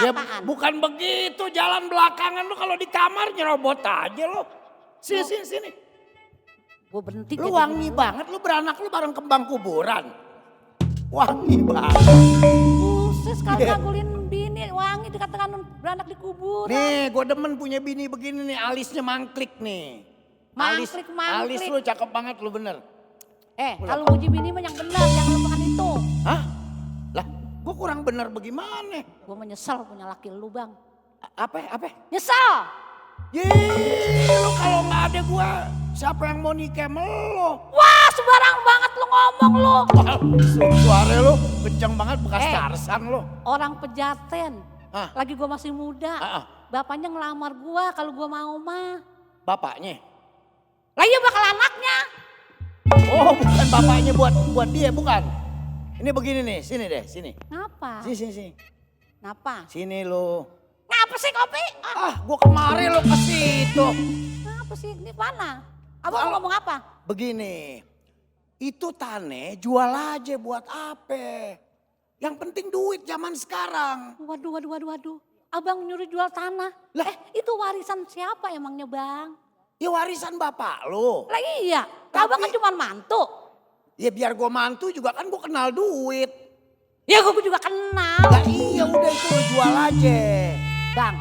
Ya apaan? bukan begitu, jalan belakangan lu kalau di kamar nyerobot aja lo. Sini. Gue berhenti. Lu jadi wangi gitu. banget, lu beranak lu bareng kembang kuburan. Wangi banget. Buset sekali ngagulin bini wangi dikatakan beranak di kuburan. Nih gue demen punya bini begini nih, alisnya mangklik nih. Mangklik. Alis lu cakep banget lu bener. Kalau muji bini mah yang benar, jangan lupakan itu. Hah? Lah gue kurang bener bagaimana? Gue menyesal punya laki lu bang. Apa? Nyesel. Yeay, lu kalau nggak ada gue, siapa yang mau nikah sama lo? Wah sembarang banget lu ngomong lu. Suara lu kenceng banget bekas Tarsan lo. Orang pejaten. Hah? Lagi gue masih muda. Bapaknya ngelamar gue kalau gue mau mah. Bapaknya? Lah iya bakal anaknya. Oh bukan bapaknya buat dia, bukan. Ini begini nih, sini deh, sini. Ngapa? Sini. Ngapa? Sini lo. Ngapa sih kopi? Gua kemarin lo ke situ. Ngapa sih? Ini mana? Abang ngomong apa? Begini, itu tanah jual aja buat apa? Yang penting duit zaman sekarang. Waduh. Abang nyuruh jual tanah. Lah. Itu warisan siapa emangnya bang? Ya warisan bapak lo. Lah iya, abang kan cuma mantu. Ya biar gua mantu juga kan gua kenal duit. Ya gue juga kenal. Lah iya udah itu lo jual aja. Bang,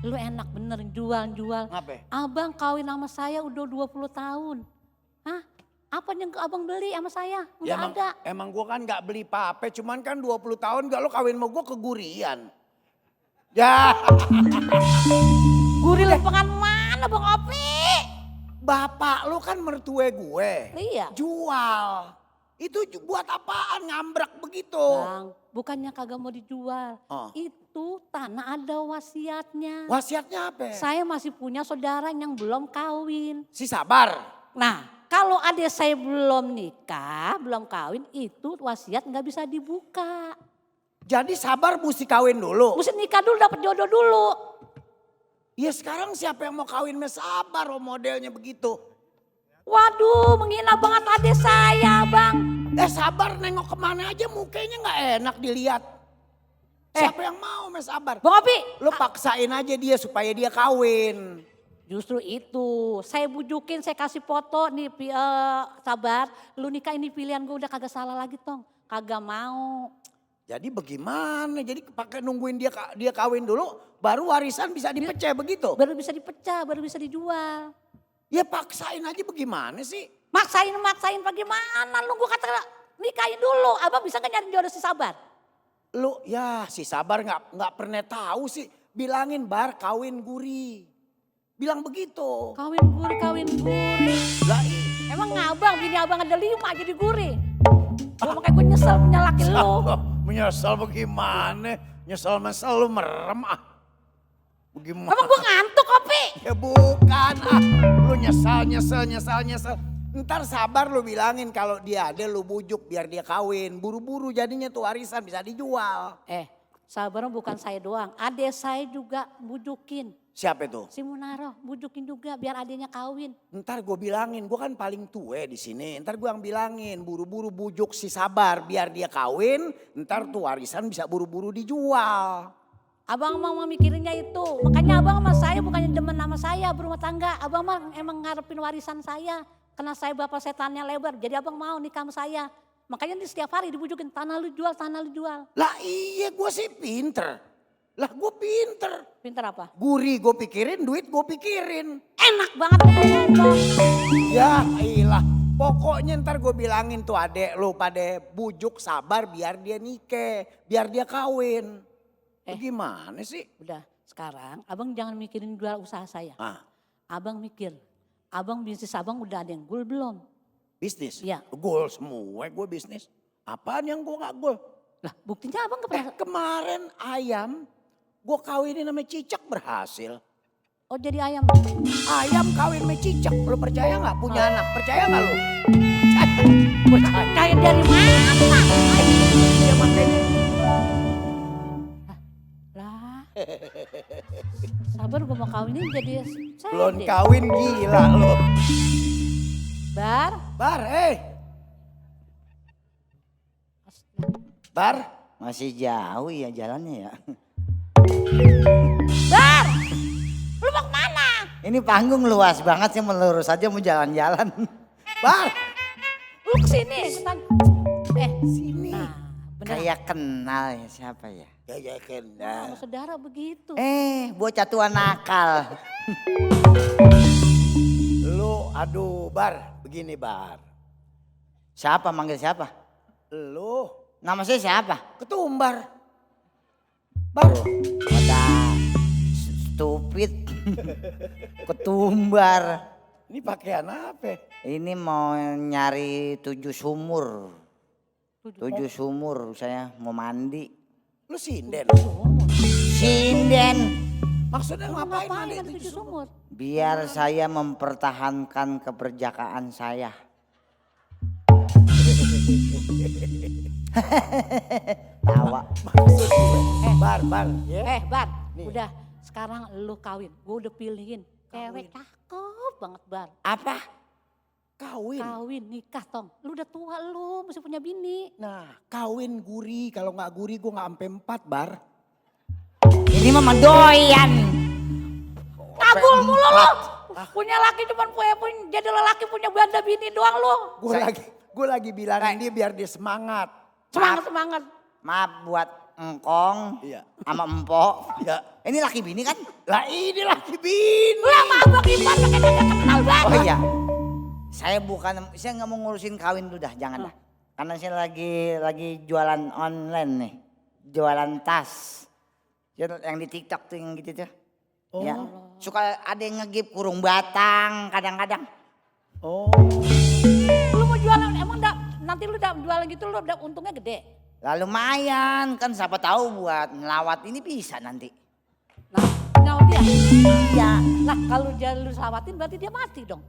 lu enak bener jual. Ngapain? Abang kawin sama saya udah 20 tahun. Hah? Apa yang abang beli sama saya? Ya Enggak ada. emang gua kan gak beli pape, cuman kan 20 tahun gak lo kawin sama gua kegurian. Ya. Gurih lempengan mana bang Opi? Bapak lu kan mertue gue. Iya. Jual. Itu buat apaan ngambrak begitu? Bang, bukannya kagak mau dijual. Itu tanah ada wasiatnya. Wasiatnya apa? Saya masih punya saudara yang belum kawin. Si Sabar. Nah, kalau adik saya belum nikah, belum kawin, itu wasiat nggak bisa dibuka. Jadi Sabar mesti kawin dulu. Mesti nikah dulu, dapat jodoh dulu. Ya sekarang siapa yang mau kawin sama Sabar modelnya begitu? Waduh, menghina banget adik saya, Bang. Sabar nengok kemana aja mukanya nggak enak dilihat. Siapa yang mau sama Sabar? Bang Opi. Lo paksain aja dia supaya dia kawin. Justru itu, saya bujukin, saya kasih foto nih Sabar. Lu nikah ini pilihan gue udah kagak salah lagi tong. Kagak mau. Jadi bagaimana? Jadi pakai nungguin dia kawin dulu, baru warisan bisa dipecah begitu? Baru bisa dipecah, baru bisa dijual. Ya paksain aja bagaimana sih? Maksain bagaimana? Lu gue kata nikahin dulu. Abang bisa gak nyari jodoh si Sabar? Lu ya si Sabar nggak pernah tahu sih. Bilangin Bar kawin guri. Bilang begitu. Kawin guri. Lah, emang ngabang, bini abang ada 5 jadi guri. Makanya gue nyesel punya laki lu. Menyesal bagaimana? Nyesel lu merem ah. Bagaimana? Emang gue ngantuk Kopi? Ya bukan ah. Lu nyesel. Ntar Sabar lu bilangin kalau dia ada lu bujuk biar dia kawin. Buru-buru jadinya tuh warisan bisa dijual. Sabar bukan saya doang. Adek saya juga bujukin. Siapa itu? Si Munaro bujukin juga biar adiknya kawin. Ntar gue bilangin, gue kan paling tua di sini. Ntar gue yang bilangin, buru-buru bujuk si Sabar biar dia kawin. Ntar tuh warisan bisa buru-buru dijual. Abang mah mikirinnya itu. Makanya abang sama saya bukannya demen sama saya berumah tangga. Abang mah emang ngarepin warisan saya. Karena saya bapak setannya lebar. Jadi abang mau nikah sama saya. Makanya di setiap hari dibujukin tanah lu jual. Lah iya gue sih pinter. Lah gue pinter. Pinter apa? Guri gue pikirin, duit gue pikirin. Enak banget ngomong. Ya iyalah. Pokoknya ntar gue bilangin tuh adek lu pada bujuk Sabar biar dia nikah. Biar dia kawin. Gimana sih? Udah sekarang abang jangan mikirin jual usaha saya. Abang mikir, bisnis abang udah ada yang goal belum? Bisnis? Iya. Goal semua gue bisnis. Apaan yang gue gak goal? Lah buktinya abang pernah. Kemarin ayam gue kawinin sama cicak berhasil. Oh jadi ayam? Ayam kawin sama cicak, lu percaya gak punya anak? Percaya gak lu? Percaya dari mana? Ya makanya. Sabar gue mau kawinin jadi saya. Belum kawin gila lu. Bar, Bar, Masih jauh ya jalannya ya. Bar, lu mau kemana? Ini panggung luas banget sih, melurus aja mau jalan-jalan. Bar, Lu kesini. sini. Nah, bener. Kayak kenal ya, siapa ya? Ya Nah, kenal. sama saudara begitu. Bocah tua nakal. Lu, aduh Bar, begini Bar. Siapa manggil siapa? Lu, Nama saya siapa? ketumbar. Bar, Udah stupid. Ketumbar. ini pakaian apa? Ini mau nyari 7 sumur. 7 sumur saya mau mandi. Lu sinden. Sinden. Maksudnya ngapain Ngapain mandi ada tujuh 7 sumur? Biar saya mempertahankan keperjakaan saya. Tawa. Bar, ya. Bar, Nih. udah sekarang lu kawin. Gue udah pilihin. Cewek cakep banget Bar. Apa? Kawin. Kawin, nikah Tong. Lu udah tua lu, mesti punya bini. Nah, kawin gurih. Kalau nggak gurih gue nggak sampai 4 Bar. Ini mah doyan. Kabul mulu lu. Punya laki cuman jadi lelaki punya banda bini doang lu. Gue lagi bilangin dia biar dia semangat. Semangat. Maaf buat engkong Iya. sama empok. Ya. Ini laki bini kan? Lah ini laki bini. Lu sama abang Ipan pakai kagak kenal banget. Oh iya. Saya nggak mau ngurusin kawin dulu dah, jangan dah. Karena saya lagi jualan online nih. Jualan tas. Yang di TikTok tuh yang gitu tuh. Oh. Ya. Suka ada yang ngegip kurung batang kadang-kadang. Oh. Lu mau jualan emang nanti lu jualan gitu lu untungnya gede. Lah lumayan kan siapa tahu buat ngelawat ini bisa nanti. Nah, nyawa dia. Iya. Nah, kalau dia lu selawatin berarti dia mati dong.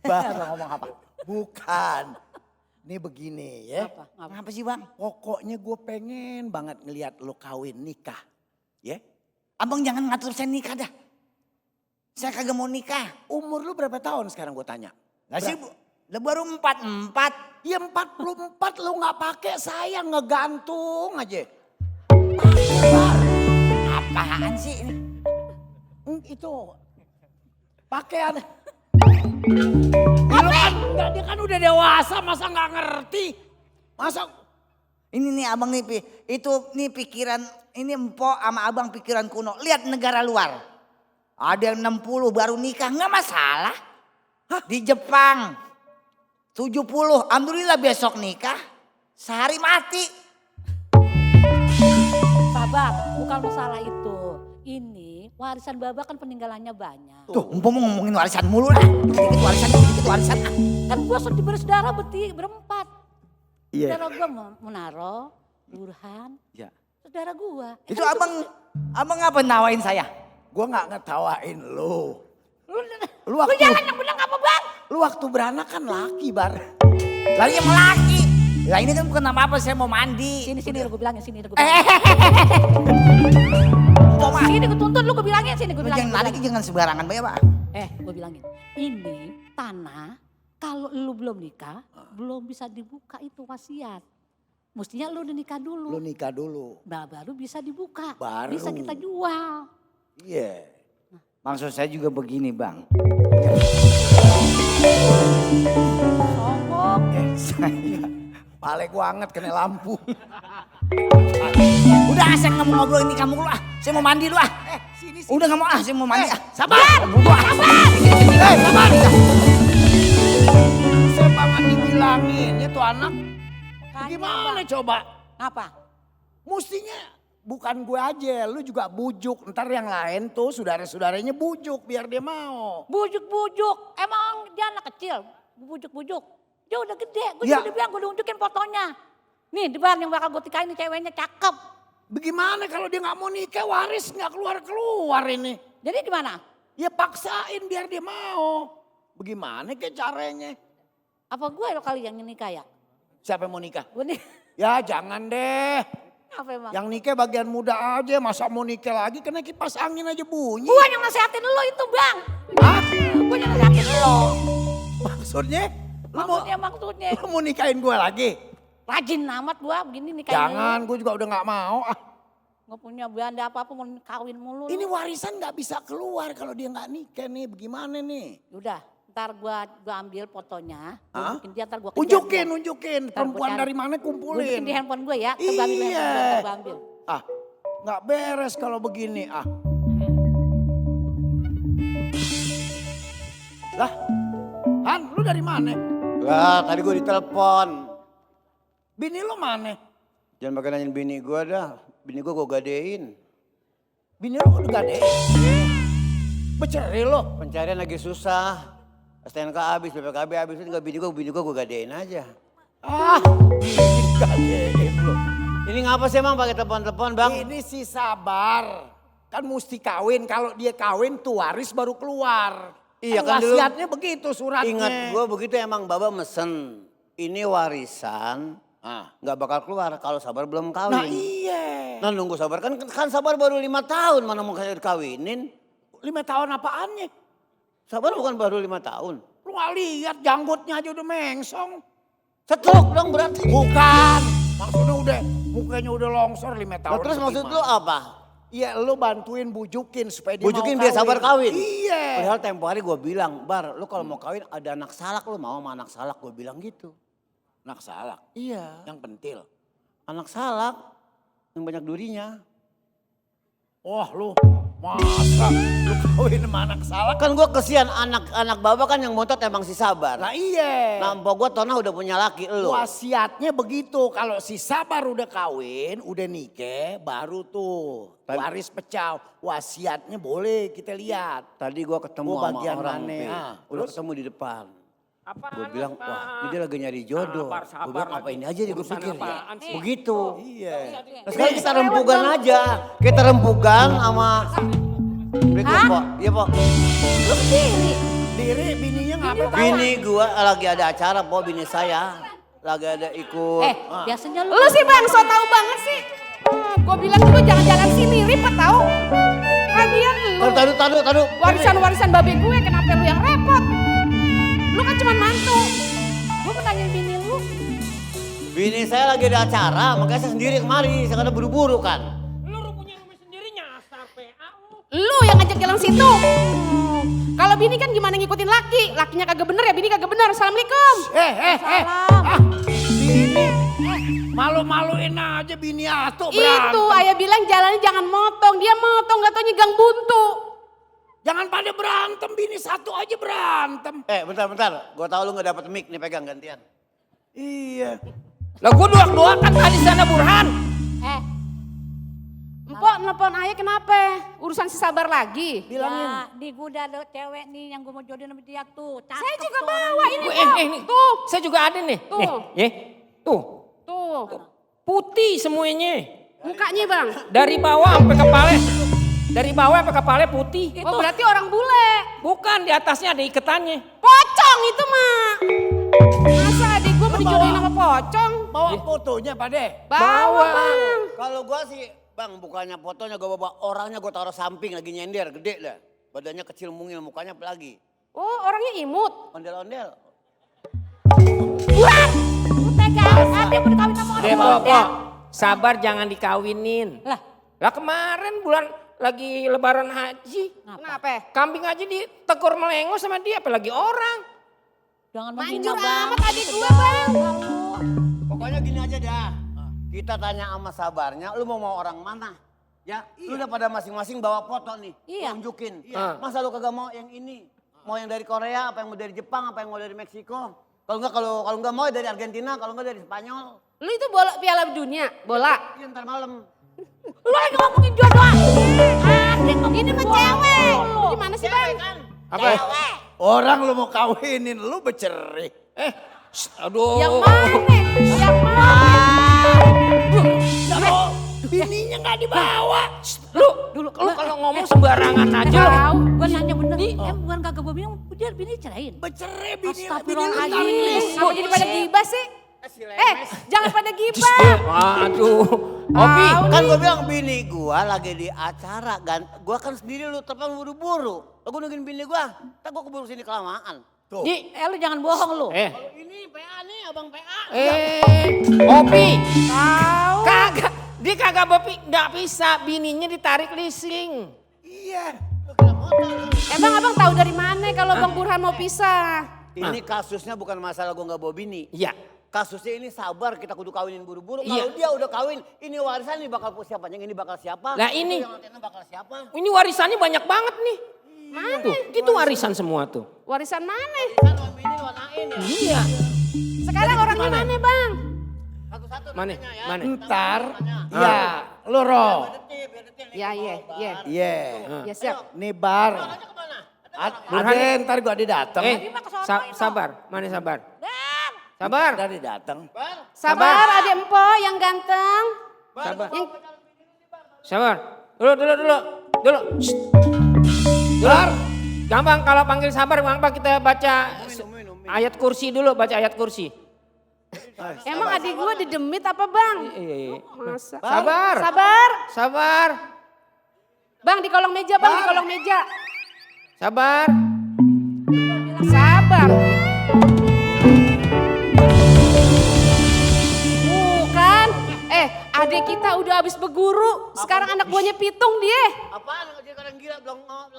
Bar, Ngomong apa? bukan. Ini begini ya. Apa? Ngapa sih bang? Pokoknya gue pengen banget ngelihat lu kawin nikah. Ya. Abang jangan ngatur saya nikah dah. Saya kagak mau nikah. Umur lu berapa tahun sekarang gue tanya? Lah sih baru 44. Ya 44 lu nggak pakai sayang ngegantung aja. Apaan sih ini? Itu pakaian. Lu kan dia kan udah dewasa masa nggak ngerti. Masa Ini nih abang nih itu nih pikiran ini empok sama abang pikiran kuno. Lihat negara luar. Ada yang 60 baru nikah nggak masalah. Di Jepang 70 alhamdulillah besok nikah sehari mati. Sabar, bukan masalah itu. Ini warisan Baba kan peninggalannya banyak. Tuh empok mau ngomongin warisan mulu lah. Dikit warisan. Kan gua bersaudara berempat. Iya. Saudara gua Munaro, Burhan, Ya. saudara gua. Itu abang ngapa nawain saya? Gue nggak ngetawain lu. Lu waktu- jangan yang bilang apa bang? Lu waktu beranak kan laki Bar. Lagi yang laki. Lah ini kan bukan apa-apa saya mau mandi. Sini lu gua bilangin sini gua Empok mah. Sini gua tuntun lu gua bilangin sini gua Lu bilangin. jangan lari jangan sembarangan Pak ya Pak. Gua bilangin. Ini tanah kalau lu belum nikah belum bisa dibuka itu wasiat. Mestinya lu udah nikah dulu. Lu nikah dulu. Nah, baru bisa dibuka. Baru. Bisa kita jual. Iya. Maksud saya juga begini bang. Sombong. Saya pale gua anget kena lampu. Udah saya nggak mau ngobrol ini kamu dulu ah. Saya mau mandi dulu ah. Sini Udah nggak mau ah saya mau mandi ah. Sabar. Sabar. Sabar. Saya banget dibilangin itu anak. Gimana coba? Apa? Mustinya bukan gue aja, lu juga bujuk. Ntar yang lain tuh saudara-saudaranya bujuk biar dia mau. Bujuk-bujuk. Emang dia anak kecil. Bujuk-bujuk. Dia udah gede. Gue Ya. udah bilang gue udah unjukin fotonya. Nih di bar yang bakal gue tikahin nih ceweknya cakep. Bagaimana kalau dia nggak mau nikah waris nggak keluar ini? Jadi gimana? Ya paksain biar dia mau. Bagaimana ke caranya? Apa gue lo kali yang nikah ya? Siapa yang mau nikah? Gue nih. Ya jangan deh. Apa emang? Yang nikah bagian muda aja, masa mau nikah lagi kena kipas angin aja bunyi. Gue yang nasehatin lo itu bang. Hah? Gue yang nasehatin lo. Maksudnya? Maksudnya. Lu mau nikahin gue lagi? Rajin amat gue begini nikahin. Jangan, gue juga udah gak mau. Ah. Gak punya benda apa-apa mau kawin mulu. Ini warisan nggak bisa keluar kalau dia nggak nikah nih. Bagaimana nih? Udah, ntar gua ambil fotonya. Hah? Unjukin dia, ntar gua kejar Unjukin, dia. unjukin. Ntar gua Perempuan cari. dari mana Unjukin kumpulin. di handphone gue ya. Coba ambil Iya. handphone gue, coba ambil. Ah, nggak beres kalau begini. Ah, lah, Han, lu dari mana? Lah, tadi gue ditelepon. Bini lu mana? Jangan pakai nanyain bini gue dah. Bini gue gadein. Bini lu udah gade. Bercerai lo. Pencarian lagi susah. STNK habis, BPKB habis. Tinggal bini gue gadein aja. Ah, bini gadein lo. Ini ngapa sih emang pakai telepon-telepon bang? Ini si sabar. Kan mesti kawin. Kalau dia kawin tuh waris baru keluar. Iya kan dulu. wasiatnya begitu suratnya. Ingat gue begitu emang baba mesen. Ini warisan. Nggak bakal keluar kalau sabar belum kawin. Nah iya. Nah nunggu sabar kan sabar baru 5 tahun mana mau kawinin. 5 tahun apaannya? Sabar bukan baru 5 tahun. Lu gak lihat janggutnya aja udah mengsong. Setruk dong berarti. Bukan. Maksudnya udah mukanya udah longsor 5 tahun. Nah, terus maksud gimana? lu apa? Iya lu bantuin bujukin supaya dia Bujukin mau biar sabar kawin. Iya. Padahal tempo hari gue bilang, Bar, lu kalau mau kawin ada anak salak, lu mau sama anak salak, gue bilang gitu. Anak salak. Iya. Yang pentil. Anak salak yang banyak durinya. Wah lu masa lu kawin sama anak salak? Kan gue kesian anak baba kan yang motot emang si Sabar. Lah iya. Nah empok gue Tona udah punya laki lu. Wasiatnya begitu, kalau si Sabar udah kawin, udah nikah, baru tuh waris pecah. Wasiatnya boleh kita lihat. Tadi gue ketemu Oh, sama bagian orang, mana? Pi. Ah, Udah terus? ketemu di depan. Apaan, Gue bilang, Pak? wah ini dia lagi nyari jodoh. Gue bilang apa ini aja gue Urusan pikir ya. apaan sih? Begitu. Iya. Nah, sekarang kita rempugan aja. Kita rempugan sama... Assalamualaikum, Pok. Iya, Pok. Lu sendiri. Diri bininya ngapa tahu? Bini gua lagi ada acara, Pok, bini saya. Lagi ada ikut. Biasanya Lu sih bang, so tau banget sih. Gue bilang juga jangan-jangan sini, ribet tau. Lagian lu, Taruh. warisan-warisan babe gue, kenapa lu yang repot? Lu kan cuma mantu. gue mau nanyain bini lu. Bini saya lagi ada acara, makanya saya sendiri kemari. Saya karena buru-buru kan. Lu punya rumah sendiri nyasar PA lu yang ngajak jalan situ. Kalau bini kan gimana ngikutin laki? Lakinya kagak bener ya, bini kagak bener. Assalamualaikum. Salam. Bini. Malu-maluin aja bini atuh berantem. Itu ayah bilang jalannya jangan motong. Dia motong gak taunya gang buntu. Jangan pada berantem, bini satu aja berantem. Bentar. Gua tahu lu nggak dapat mic nih, pegang gantian. Iya. Lah gue doak-doakan tadi sana Burhan. Empok nelfon ayah kenapa? Urusan si Sabar lagi. Bilangin. Ya, di gue udah ada cewek nih yang gue mau jodohin sama dia tuh. Cakep Saya juga tuh bawa orangnya. ini Gue kok. ini. Tuh, Saya juga ada nih. Tuh. Nih, tuh. tuh. Putih semuanya. Mukanya bang. Dari bawah sampai kepala. Dari bawah sampai kepala putih. Oh berarti orang bule. Bukan, di atasnya ada ikatannya. Pocong itu mah. Masa adik gue mau dijodohin sama pocong? Bawa fotonya Pak De. Bawa bang. Kalau gua sih, Bang, bukannya fotonya gua bawa orangnya gua taruh samping lagi nyender, gede dah. Badannya kecil mungil, mukanya apalagi. Oh orangnya imut. Ondel-ondel. Wah, lu tega amat dia mau dikawin sama orang Deh, muda. Pok. Sabar jangan dikawinin. Lah, Lah kemarin bulan lagi lebaran haji. Kenapa? Kambing aja ditegur melengos sama dia, apalagi orang. jangan Manjur menghina bang. amat adik gue bang. Pokoknya gini aja dah. Kita tanya sama Sabarnya, lu mau orang mana? Ya, lu udah pada masing-masing bawa foto nih. Iya. Tunjukin. Iya. Masa lu kagak mau yang ini? Mau yang dari Korea, apa yang mau dari Jepang, apa yang mau dari Meksiko? Kalau enggak mau dari Argentina, kalau enggak dari Spanyol. Lu itu bola Piala Dunia, bola. Iya ntar malam. Lu lagi ngomongin jodoh. Ini mah cewek. Lu gimana sih bang? Apa? Orang lu mau kawinin, lu bercerai. Aduh. Yang mana? Yang mana? Kalau bininya nggak dibawa. Lu kalau ngomong sembarangan aja lu. Tahu. Gue nanya bener, bukan kagak gue bilang dia bini ceraiin. Bercerai bini lu Astagfirullahaladzim. tarik list. Kenapa jadi pada gibah sih? Jangan pada gibah. Aduh. Opi. Kan gue bilang bini gua lagi di acara. Gua kan sendiri lu telepon buru-buru. Lu nungguin bini gua. Ntar gua keburu sini kelamaan. Tuh. Di, Lu jangan bohong lu. Ini PA nih, abang PA. Opi. Tahu. Kagak. Dia Dia kagak nggak bisa, bininya ditarik leasing. Iya. Emang abang tahu dari mana kalau Bang Burhan mau pisah? Ini kasusnya bukan masalah gue nggak bawa bini. Iya. Kasusnya ini sabar, kita kudu kawinin buru-buru. Iya. Kalau dia udah kawin, ini warisan ini bakal siapa? Yang ini bakal siapa? Lah ini. Itu yang nantinya bakal siapa? Ini warisannya banyak banget nih. Mana? Tuh, itu warisan semua tuh. Warisan mana? Kan om ini warnain ya. Iya. Sekarang orangnya mana Bang? Satu-satu Mana? namanya ya. Mana? Ntar, ya lu Roh. Ya, iya. Iya. Ya siap. Nih bar. Ada ntar gua ada datang. Sabar. Mana sabar? Dan, Sabar. Ada datang. Sabar adek empo yang ganteng. Sabar. Yang Sabar. Dulu. Shh. Dulu. Gampang kalau panggil sabar, gampang kita baca ayat kursi dulu, baca ayat kursi. emang adik gua didemit apa Bang? Iya. Masa? Sabar. Sabar. Bang di kolong meja, Bang di kolong meja. Sabar. Sabar. Bukan. Adik kita udah habis berguru. Sekarang anak buahnya pitung dia. Apaan? Dia kadang gila, blongo.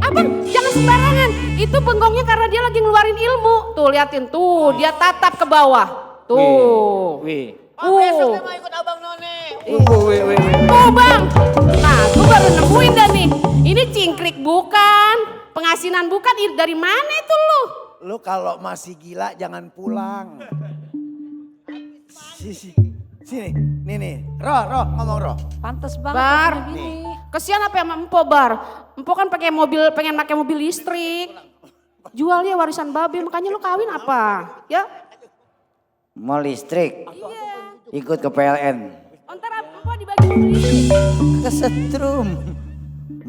Abang jangan sembarangan. Itu bengongnya karena dia lagi ngeluarin ilmu. Tuh liatin tuh, dia tatap ke bawah. Tuh. Wih. Besok dia mau ikut abang None. Wih. Tuh Bang. Nah gue baru nemuin dah nih. Ini cingkrik bukan. Pengasinan bukan. Dari mana itu lu? Lu kalau masih gila jangan pulang. Sini, nih. Roh, ngomong Roh. pantes banget Bar. punya bini. Kesian apa sama Empo Bar? Empo kan pengen pakai mobil listrik. Jualnya warisan babe, makanya lu kawin apa? Ya? Mau listrik? Ikut ke PLN. Ntar Empo dibagi mobil listrik. Kesetrum.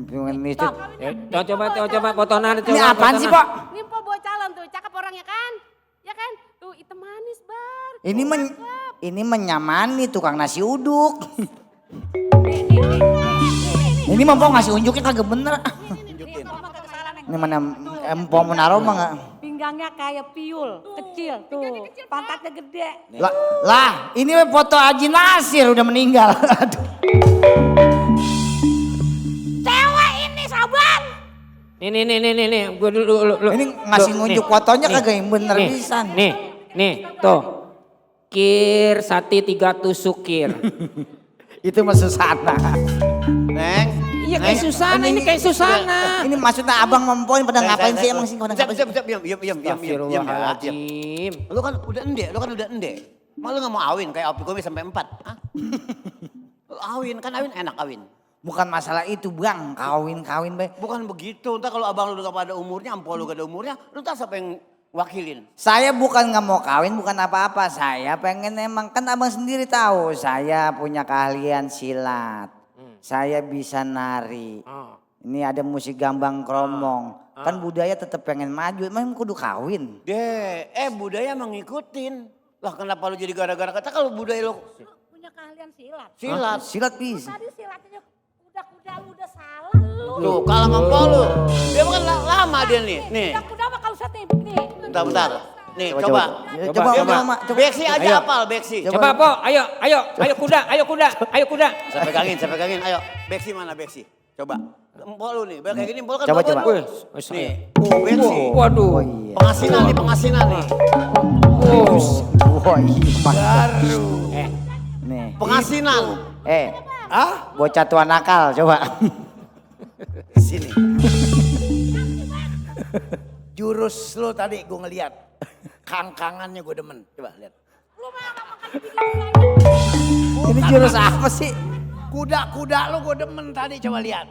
Pengen listrik. Coba potongan. Ini apaan sih, Pak? Ini Empo bawa calon tuh, cakep orangnya kan? Ya kan? Tuh hitam manis Bar. Ini menyamani tukang nasi uduk. Ini mau ngasih unjuknya kagak bener. Ini mana empom menaruh mah nggak? Pinggangnya kayak piul, kecil tuh. Pantatnya gede. Lah, ini foto Haji Nasir udah meninggal. Aduh. Cewek ini sabar. Nih. Gua dulu. Ini ngasih ngunjuk fotonya kagak yang bener Nih, pisan. Nih, tuh. Kir, sati 3 tusuk kir. Itu mah Susana. Neng. Iya kayak Susana, ini kayak Susana. Ini maksudnya abang mempoin pada ngapain sih emang sih? Pada ngapain sih? Diam. Astagfirullahaladzim. Lu kan udah ende. Malu gak mau awin kayak Opi Komi sampai 4. Hah? Lu awin, kan awin enak awin. Bukan masalah itu bang, kawin be. Bukan begitu, ntar kalau abang lu udah pada umurnya, ampun lu gak ada umurnya, lu ntar siapa yang wakilin? Saya bukan nggak mau kawin, bukan apa-apa. Saya pengen emang, kan abang sendiri tahu. Saya punya keahlian silat. Saya bisa nari. Ini ada musik gambang kromong. Kan budaya tetap pengen maju, emang kudu kawin. Budaya mengikutin. Lah kenapa lu jadi gara-gara kata kalau budaya lu Punya keahlian silat. silat? Silat bisa. Tadi silatnya kuda-kuda lu udah salah lu. Tuh kalah mampu lu. Dia bukan lama dia nih. Nih, Kuda mah kalau saya nih. bentar. Nih coba. Coba. Beksi aja Ayo. hafal Beksi. Coba Po, ayo kuda. Saya pegangin, ayo. Beksi mana Beksi? Coba. Empok lu nih, kayak gini empok kan Coba. bagus. Wih, Nih, Beksi. Waduh. Oh iya. Pengasinan nih. Wah iya. Baru. Nih. Pengasinan. Bocah tua nakal coba. Sini. Jurus lu tadi gue ngeliat. Kangkangannya gue demen. Coba lihat. Ini jurus apa sih? Kuda-kuda lu gue demen tadi, coba lihat.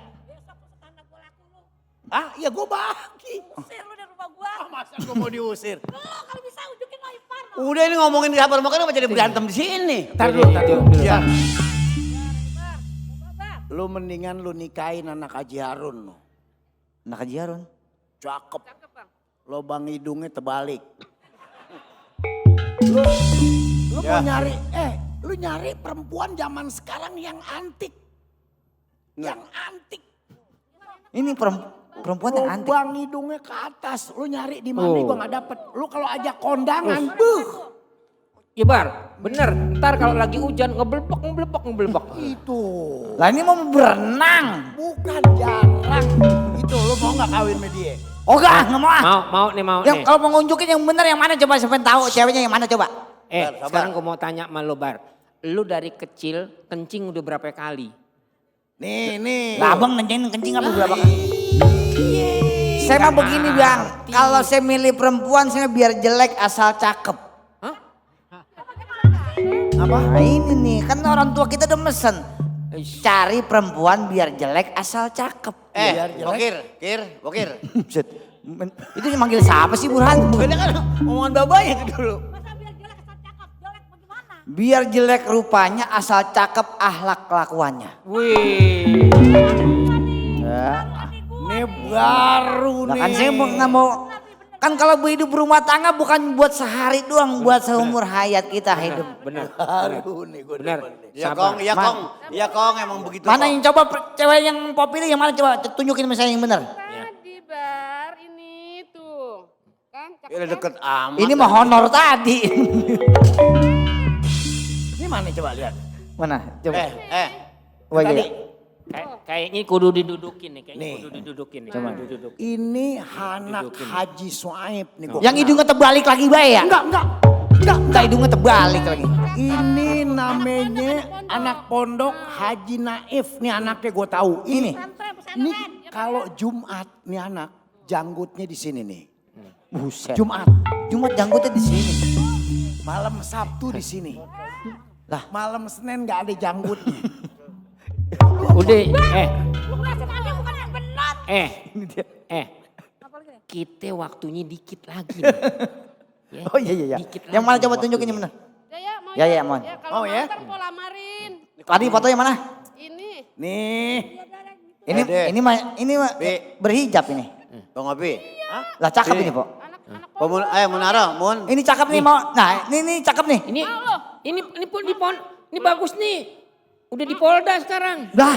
Iya gue bagi. Usir lu dari rumah gua. Masa gue mau diusir? Lu kalau bisa unjukin lo Ipar. Udah ini ngomongin di kamar makan apa jadi berantem di sini? Ntar dulu. Ya. Lu mendingan lu nikahin anak Haji Harun. Anak Haji Harun. Cakep. Lobang hidungnya terbalik. Lu mau nyari, lu nyari perempuan zaman sekarang yang antik. Yang antik. Ini perempuan yang antik. Lubang hidungnya ke atas. Lu nyari di mana gua gak dapet. Lu kalau ajak kondangan, Iya Bar, bener. Ntar kalau lagi hujan ngebelbek. Itu. Lah ini mau berenang. Bukan jarang. Itu lu mau nggak kawin sama dia? Oh enggak mau ah. Mau Yang nih. kalau mau ngunjukin yang bener yang mana coba siapa yang tahu ceweknya yang mana coba. Sabar. Sekarang gue mau tanya sama lo Bar. Lu dari kecil kencing udah berapa kali? Nih. Lah abang nanyain kencing apa berapa kali? Saya mah begini bang, kalau saya milih perempuan saya biar jelek asal cakep. Hah? Apa? Nah, ini nih kan orang tua kita udah mesen. Cari perempuan biar jelek asal cakep. Bokir. Buset. Itu manggil siapa sih Burhan? Beda kan omongan babanya itu dulu. Masa biar jelek asal cakep, jelek bagaimana? Biar jelek rupanya asal cakep ahlak kelakuannya. Wih. Ini baru Nah, nih. kan saya nggak mau. Kan kalau hidup berumah tangga bukan buat sehari doang, buat seumur hayat kita hidup. Bener. Baru nih gue Bener. Iya Sabar. Kong emang begitu. Mana Kong. yang coba cewek yang mau pilih yang mana coba tunjukin misalnya yang bener. Tadi Bar, ini tuh. Kan cakep Ya udah kan? deket amat. Ini mah honor tadi. Ini mana coba lihat. Mana? Coba. Tadi. Wajah. Kayaknya kudu didudukin nih. Kayaknya Nih. kudu didudukin nih. Coba. Didudukin. Ini anak Haji Suaib nih gua. Yang hidungnya terbalik lagi bae ya? Enggak. Enggak hidungnya terbalik lagi. Ini namanya anak pondok Haji Naif. Nih anaknya gue tahu. Ini kalau Jumat nih anak janggutnya di sini nih. Buset. Jumat. Jumat janggutnya di sini. Malam Sabtu di sini. Lah. Malam Senin nggak ada janggutnya. Udah, Lu ngeliatin aja bukan yang benar. kita waktunya dikit lagi nih. Ya, Oh iya. dikit Yang mana lagi coba tunjukin yang waktunya. bener. Ya, Ya, mohon. kalau Mau mau ya? ntar mau lamarin. Tadi foto yang mana? Ini. Nih. Ini mah Bi. berhijab ini. Bang Abi. Lah cakep ini, Pok. Anak-anak Munara, Mun. Ini cakep nih mau. Nah, ini cakep nih. Ini pun di pon, ini bagus nih. Udah di Polda sekarang. Dah.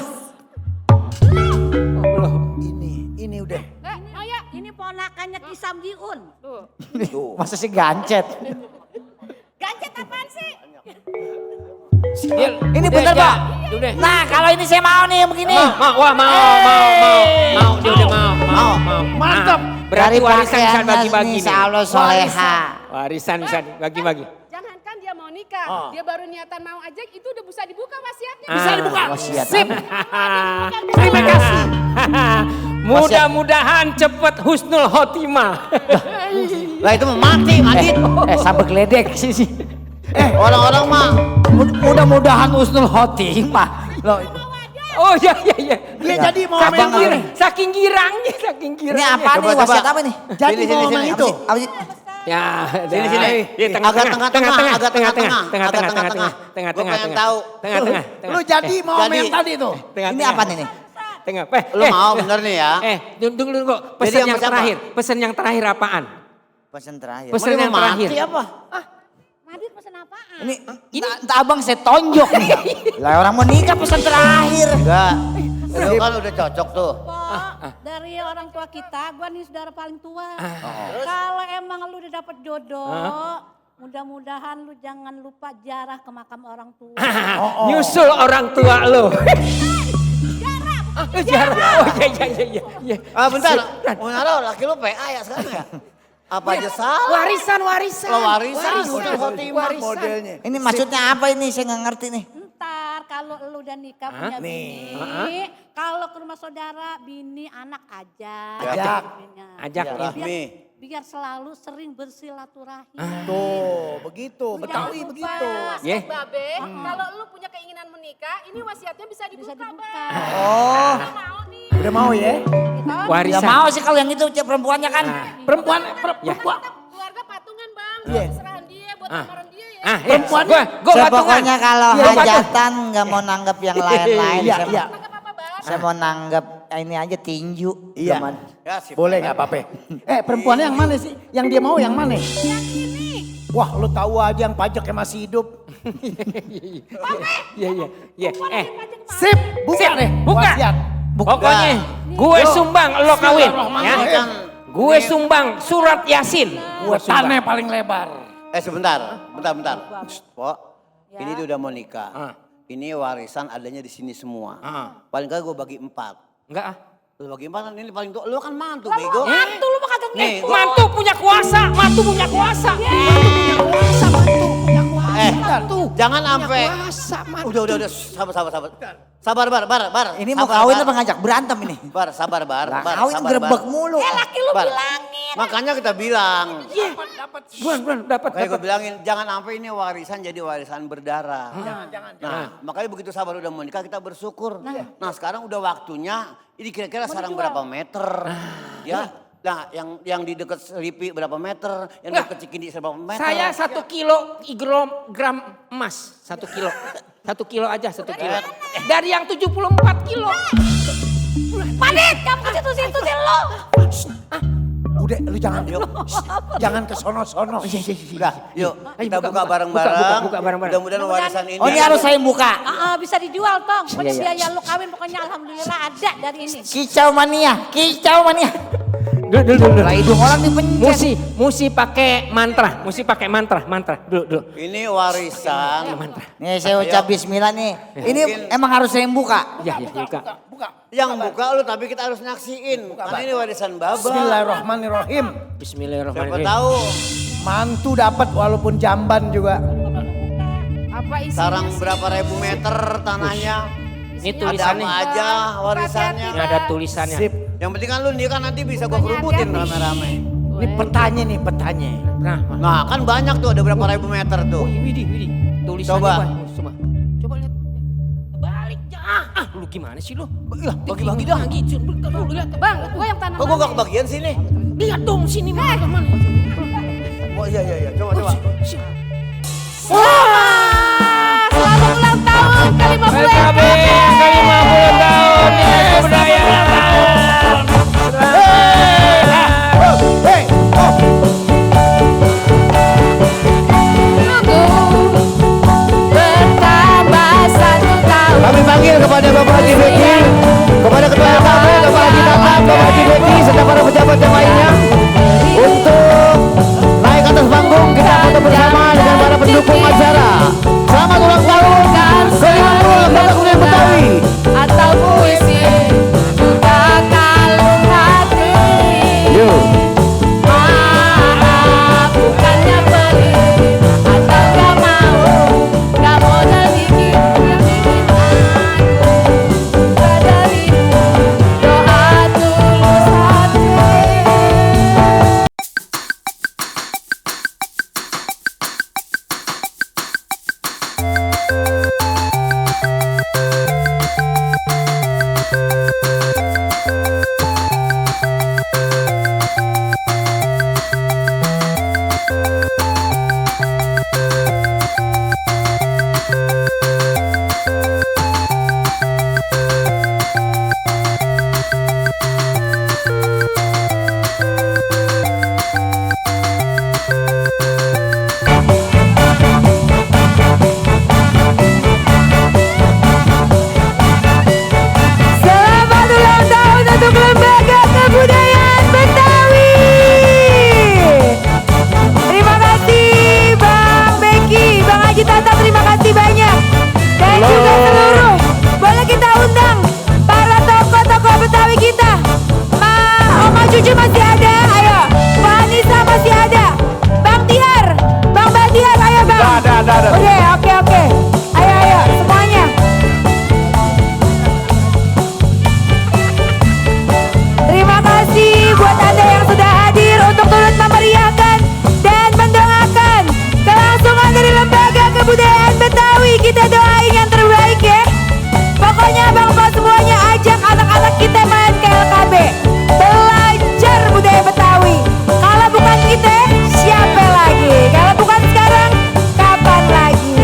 Ini udah. mau ya? Ini ponakannya Kisam Jiun. Tuh. Masa sih gancet. Gancet apaan sih? Ini bener, Pak. Udah. Nah, kalau ini saya mau nih yang begini. Mau. Dia udah mau. Mantap. Berarti Dari warisan bisa pakaiannya bagi-bagi nih, nih. insya Allah soleha. Warisan bisa bagi-bagi. Jangankan dia mau nikah, dia baru niatan mau aja itu udah bisa dibuka wasiatnya. Bisa dibuka. Wasiat. Sip. Terima kasih. Mudah-mudahan cepet husnul khotimah. Lah itu mah mati. Sampai geledek sih. Orang-orang mah. Mudah-mudahan husnul khotimah. Loh, Oh iya. Dia jadi mau Abang main ini. Saking girangnya. ini apa nih? Coba. Wasiat apa nih? Jadi Sini, mau sini, main sini. itu. Apa sih? Ya, Sini. Di Agak tengah-tengah. Tengah. Gua pengen tahu. Tengah. Lu jadi mau Jadi. main tadi tuh. Ini apa nih? Tengah. Lu mau bener nih ya? Tunggu. Jadi Pesan sama yang siapa? terakhir. Pesan yang terakhir apaan? Pesan terakhir. Pesan Mau yang terakhir. mati apa? Nadit pesan apaan? Ini entah abang saya tonjok nih. Lah orang mau nikah pesan terakhir. Enggak. Lu kan udah cocok tuh. Dari orang tua kita, gua nih saudara paling tua. Kalau emang lu udah dapet jodoh, mudah-mudahan lu jangan lupa jarah ke makam orang tua. Nyusul orang tua lo. Jarah. Oh iya. Bentar. Munara laki lu PA ya sekarang ya? Apa aja salah? Warisan. Lo warisan. Husnul khotimah Modelnya. Ini maksudnya apa ini? Saya nggak ngerti nih. Ntar kalau lu udah nikah punya bini, kalau ke rumah saudara, bini anak ajak. Ajak Rahmi. Biar selalu sering bersilaturahmi. Tuh, begitu. Betawi begitu. Ye. Babe, kalau lu punya keinginan menikah, ini wasiatnya bisa dibuka, Bang. Oh, Mau nih. Udah mau ya? ya Warisan. mau sih kalau yang itu perempuannya kan. Perempuan. Keluarga patungan, Bang. Iya. Serahan dia buat lamaran dia ya. Perempuan. Gua patungan. Pokoknya kalau Iya, hajatan nggak mau nanggap yang lain-lain. Iya, Saya- iya. Enggak apa-apa, Bang. Saya mau nanggap ini aja tinju. Iya. Cuman. Ya, sip. Boleh nggak apa-apa? Perempuannya yang mana sih? Yang dia mau yang mana? Yang ini. Wah, lu tahu aja yang pajaknya masih hidup. Iya. Sip, buka deh. Buka. Wasiat. Pokoknya gue sumbang lo kawin. Ya. Bismillahirrahmanirrahim. Gue sumbang surat Yasin. Gua tanah paling lebar. Sebentar. Po, Ya. ini dia udah mau nikah. Ini warisan adanya di sini semua. Paling kagak gue bagi 4. Enggak ah. Lu bagi 4 ini paling tua. Lu kan mantu bego. Mantu lu mah kagak Nih, ngikut. Mantu punya kuasa, mantu punya kuasa. Jangan sampai. Kuasa, mantu. Udah, sabar. Bar. Ini mau Sabar, kawin Bar. apa ngajak berantem ini? Bar, sabar. Lah kawin grebek mulu. Laki lu Bar. bilangin. Makanya kita bilang. Buan, dapat. Kayak gue bilangin, jangan sampai ini warisan jadi warisan berdarah. Nah, makanya begitu sabar udah mau nikah kita bersyukur. Nah, sekarang udah waktunya, ini kira-kira sarang berapa meter? Ya, nah yang di dekat Selipi berapa meter? Yang di dekat Cikini berapa meter? Saya 1 kilo gram emas, 1 kilo. 1 kilo aja, 1 kilo. Dari yang 74 kilo. Padit, kamu ke situ-situ sih lo. Udah lu jangan jangan ke sono-sono. Udah, yuk kita buka, buka buka. bareng-bareng. Buka bareng-bareng. Mudah-mudahan warisan ini. Oh ini harus saya buka. Bisa dijual tong. Pokoknya Iya, iya. biaya lu kawin pokoknya alhamdulillah ada dari ini. Kicau mania. Dulu. Lah hidung orang dipencet. Musi pakai mantra, Dulu. Ini warisan. Nih saya ucap bismillah nih. Ini Mungkin- emang harus saya buka. Ya, buka. Yang buka lu tapi kita harus nyaksiin. Karena ini warisan baba. Bismillahirrahmanirrahim. Siapa Bismillahirrahmanirrahim. tahu Mantu dapat walaupun jamban juga. Apa isinya? sarang berapa ribu meter tanahnya. Ini Ada tulisannya. apa aja warisannya. Ini ada tulisannya. Sip. Yang penting kan lu nikah nanti bisa gua kerubutin rame-rame. Ini petanya nih, petanya. Nah, Nah kan banyak tuh ada berapa ribu meter tuh. Widih. Tulisannya Coba. Coba. Coba lihat. Balik. Lu gimana sih lu? Bagi-bagi dah gitu. Lu lihat. Bang, gue yang tanah. Kok gua gak kebagian sini? Lihat dong sini mana. Oh iya coba. Selamat ulang tahun ke 50 PKB ke 50 tahun Dinas Kebudayaan. bertambah 1 tahun. Kami panggil kepada Bapak Haji Beki, kepada Ketua RKP, Bapak Haji Tatang, Bapak Haji Beki, serta para pejabat yang lainnya untuk naik ke atas panggung kita foto bersama dengan para pendukung acara. Selamat ulang tahun ke-50 Lembaga Kebudayaan Betawi. Atau puisi juga kalung hati. Maaf bukannya pelit atau gak mau jadi gitu yang bikin aku darimu doa tulus hati. Selamat ulang tahun untuk Lembaga Kebudayaan Betawi. Terima kasih Bang Beki, Bang Haji Tata, terima kasih banyak. Dan juga seluruh, boleh kita undang para tokoh-tokoh Betawi kita. Oma Cucu masih ada, ayo. Mbak Anissa masih ada. Bang Tihar, Bang Badiar, ayo Bang. Ada. Oke. Ayo, semuanya. Terima kasih buat Anda yang sudah hadir untuk turut memeriahkan dan mendoakan kelangsungan dari Lembaga Kebudayaan Betawi. Kita doain yang terbaik ya. Pokoknya Bang semuanya ajak anak-anak kita main ke LKB. Belajar budaya Betawi. Kalau bukan kita, siapa lagi? Kalau bukan sekarang, kapan lagi?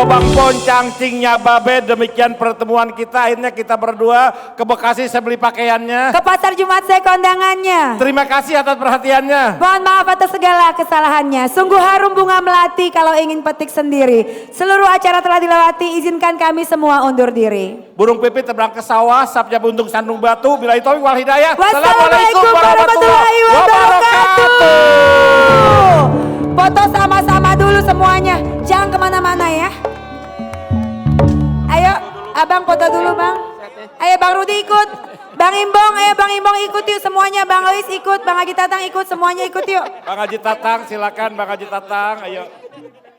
Bang Boncang Cingnya Babe, demikian pertemuan kita. Akhirnya kita berdua ke Bekasi, saya beli pakaiannya. Ke pasar Jumat saya kondangannya. Terima kasih atas perhatiannya. Mohon maaf atas segala kesalahannya. Sungguh harum bunga melati kalau ingin petik sendiri. Seluruh acara telah dilewati, izinkan kami semua undur diri. Burung pipit terbang ke sawah, sabja buntung sandung batu. Bila itu wal hidayah. Wassalamualaikum warahmatullahi wabarakatuh. Foto sama-sama dulu semuanya. Jangan kemana-mana ya. Ayo, abang foto dulu bang. Ayo Bang Rudi ikut. Bang Imbong, ayo Bang Imbong ikut yuk semuanya. Bang Lois ikut, Bang Haji Tatang ikut, semuanya ikut yuk. Bang Haji Tatang, silakan Bang Haji Tatang, ayo.